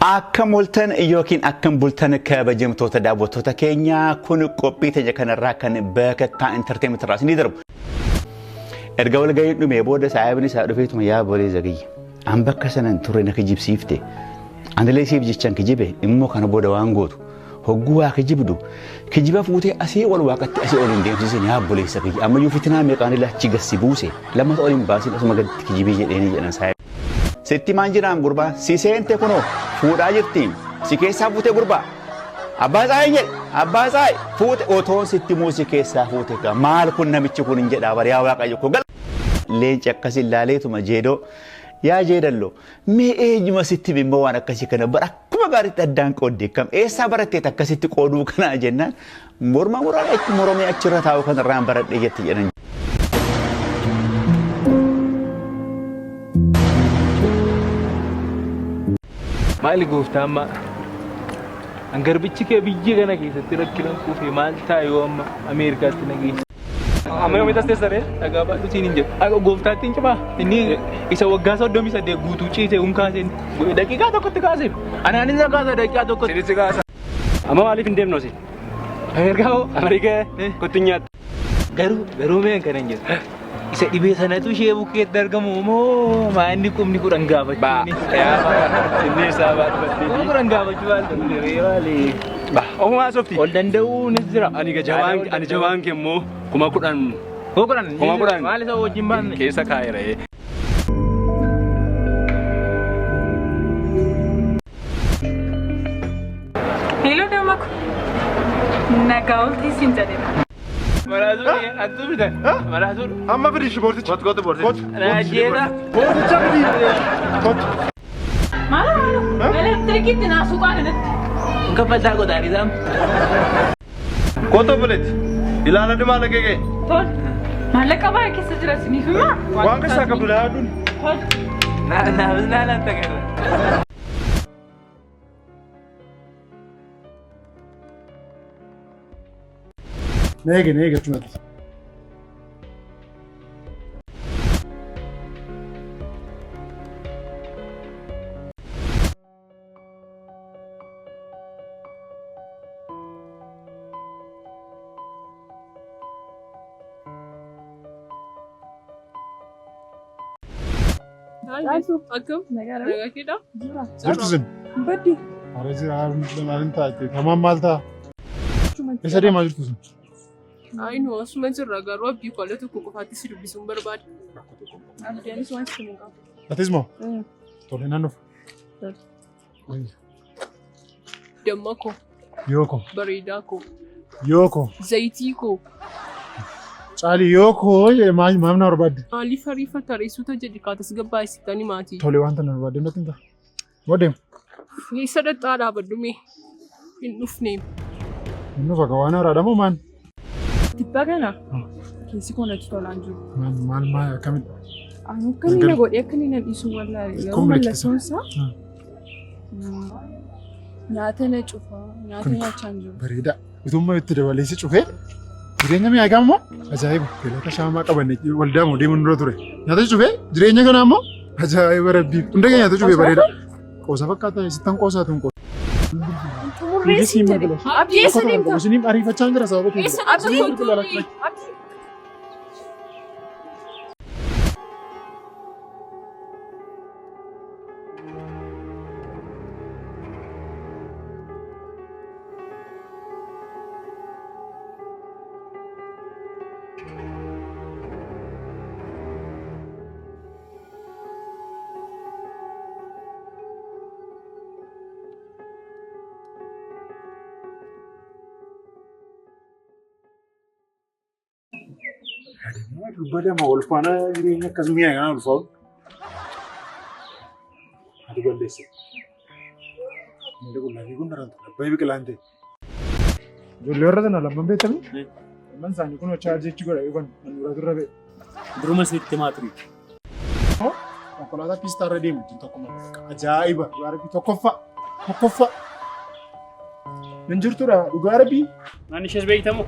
Akkam ooltan yookiin akkam bultan kabajamtoota daawwattoota keenya kun qophii teenya kanarraa kan bakakkaa entertainment irraa isinii darbu. Erga walga'iin dhumee booda saayibni isaa dhufeetuma yaa bolee zagayye. An bakka sanan ture na kijibsiifte. Anilee siif jechan kijibe immoo kana booda waan gootu. Hogguu waa kijibdu kijiba fuutee asii ol waaqatti asii ol hin deemsisin yaa obboleessa kiyya. Ammayyuu fitinaa meeqaan illee achi gassi buuse lammata ol hin baasin asuma gaditti kijibii jedheeni jedhan saayib. Sitti maan jiraam gurbaa si seente kunoo fuudhaa jirtiin si keessaa fuute gurbaa. Abbaa tsaayii jedhe abbaa tsaayii fuute otoon sitti muu si keessaa fuute kaa maal kun namichi kun hin jedhaa bariyaa waaqayyo koo gal. Leenci akkasi ilaaleetuma jeedoo yaa jeedallo mee eenyuma sitti immoo waan akkasii kana bara akkuma gaariitti addaan qoodde kam eessaa baratteet akkasitti qooduu kanaa jennaan morma muraan achi moromee achirra taa'u kanarraan baradhe jette jedhan. Maali gooftaa amma an garbichi kee biyya kana keessatti rakkinan kuufee maal ta'a yoo amma Ameerikaatti na geesse. Amma yoomii tas teessaree dhagaa baadhu siin hin jedhu. Akka gooftaatti hin cimaa. Inni isa waggaa 38 guutuu ciise hun kaaseen daqiiqaa tokkotti kaasee. Anaan isa kaasa daqiiqaa tokkotti. Sirriitti kaasa. Amma maaliif hin deemnu asii? Ameerikaa hoo? Ameerikaa kottu nyaattu. Garuu garuu mee kan hin jedhu. Isa dhibee sanatu ishee bukkeetti argamu moo maa inni qubni kudhan gaafachuu? Baa. Inni isaa baa Qubni dhufattee. kudhan gaafachuu maal ta'u maali? Baa. Ofumaa softi. Ol danda'uunis jira. Ani jabaan ani jabaan kee immoo 10,000 10,000. 10,000. Maal isa wajjin baanne? Keessa kaa'eera. Hello Dammako. Nagaa oltii siin jedheera. Maraasuu attuu bitan. Maraasuu. Amma fidi shi boorticha. Kottu kottu boorticha. Raajeedha. Boorticha fidi. Kottu. Maalo maalo. Elektirikiitti naa suuqaa kanatti. Kaffaltaa godhaan isaan. Kottu obboleetti. Ilaaladhu maallaqa kee. Tol. Maallaqa baay'ee keessa jira isiniif himaa? Waan keessaa qabdu ilaaladhuun. Tol. Naafis naalaan tagarra. Na eege na eege achumatti. Akkam? Nagaa keedha? Jirtu sin. Baddi. Hara jira maalin taate tamam maal ta'a? Eessa deemaa jirtu sin? Ayi nu asuma jirra garuu abdii kola tokko qofaatti si dubbisuun barbaada. Abdiinis waan sitti hin qabu. Atis moo? Tole nan dhufa. Damma koo, Yoo koo. bareedaa koo, Yoo koo. zayitii koo, Caali yoo koo jedhe maal maal na barbaadde? maaliif ariifata reessuuta jedhi kaatas gabbaa'isittani maatii. Tole wanta na barbaadde natti hin ta'a. Moo deemu? Eessa dhaqxaa dhaabadhu mee? Hin dhufne. Inni dhufa ka waan haaraadha moo maal? Tibba kana keessi koo natti tolaa hin jiru. Maal maal maal akkamitti? Ani akka inni na godhee akka inni na dhiisu wallaalee garuu Kun milikkisa. mallattoon isaa nyaata na cufa nyaata Kun- nyaachaa hin jiru. Bareeda. Utummaa itti dabalee si cufee jireenya mi'aa egaa immoo ajaa'iba. Galata shaamaa qabanne waldaa moo deemuun dura ture. Nyaata si cufee jireenya kanaa immoo ajaa'iba rabbii. Hunda keenya nyaata cufee bareeda. Qoosa fakkaata sittan qoosaa tun qoosa. Xumurree siin jedhe. Abdii eessa deemta? Isiniif ariifachaa jira sababa keessa. Eessa dhaqxaa? Abdii. Dubbadama wal faana jireenya akkas mi'a kana ulfaa'u. Ati balleesse. Miilli qullaa kun daran abbaa biqilaan ta'e. Ijoollee warra sana lamman beektanii? Lamman isaanii kun chaarjii achi godha yookaan handhuura turre beeku. Duruma sitti himaa ture. Konkolaataa piistaa irra deemu wajjin tokko malee. Ajaa'iba! Dhugaa rabbii tokkoffaa! Tokkoffaa! Hin jirtudha dhugaa rabbii. Naan ishees beektamu?